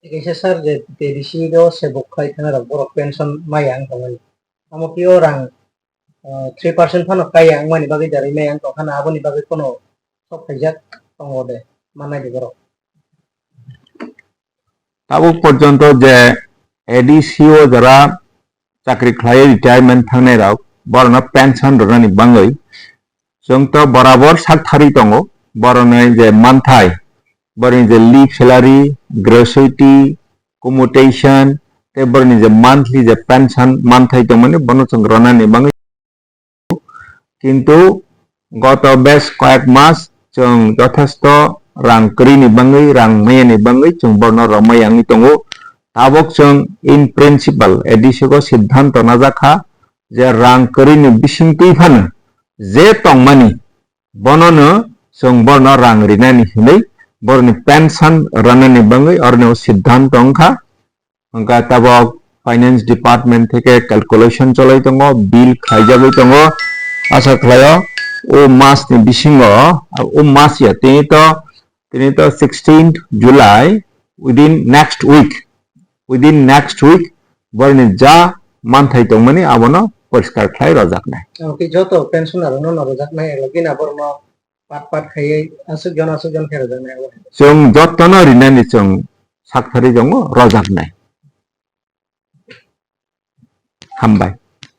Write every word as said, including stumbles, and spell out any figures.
Kaisa sir je A D C o sebuk khai thana rok borok pension maya wng tongmani. Amo khe o rang, ah, three percent phano kaya wngmani bagwi jarwi maya wng tongkha na, aboni bagwi kono sok khaijak tongo de, mannai de borok. Tabuk porjonto je A D C o jara chakri khlaiwi retirement thangnai rok, borokno pension rwnani bagwi chwng to borabor sak thari tongo. Borokni je manthai, borokni je leave salary, gratuity, commutation, tei borokni je monthly je pension manthai tongmani, bono chwng rwnani bagwi. Kintu goto bes koyek mas chwng jothesto rang kwrwini bagwi, rang mayani bagwi chwng borno romwi wngwi tongo. Tabok chwng in principle A D C o siddhanto najakha je rang kwrwini bisingtwi phano je tongmani bonono chwng borno rang rinani hinwi boroni pension ranani bagwi oroni siddhanto wngkha. Hwnkha tabok finance department theke calculation cholai tongo, bill khaijagwi tongo. Asa khlaio o mas ni bisingo, o mas ya tini to, tini to sixteenth July, within next week, within next week, borni ja manthai tongmani abono poriskar khlai rojaknai. Oke, joto pensioner no rojaknai, login aborno pat pat khaiwi aswk jon aswk jon khe rwjaknai abo. Chwng jotono rinani chwng sakthari tongo, rojaknai. Hambai.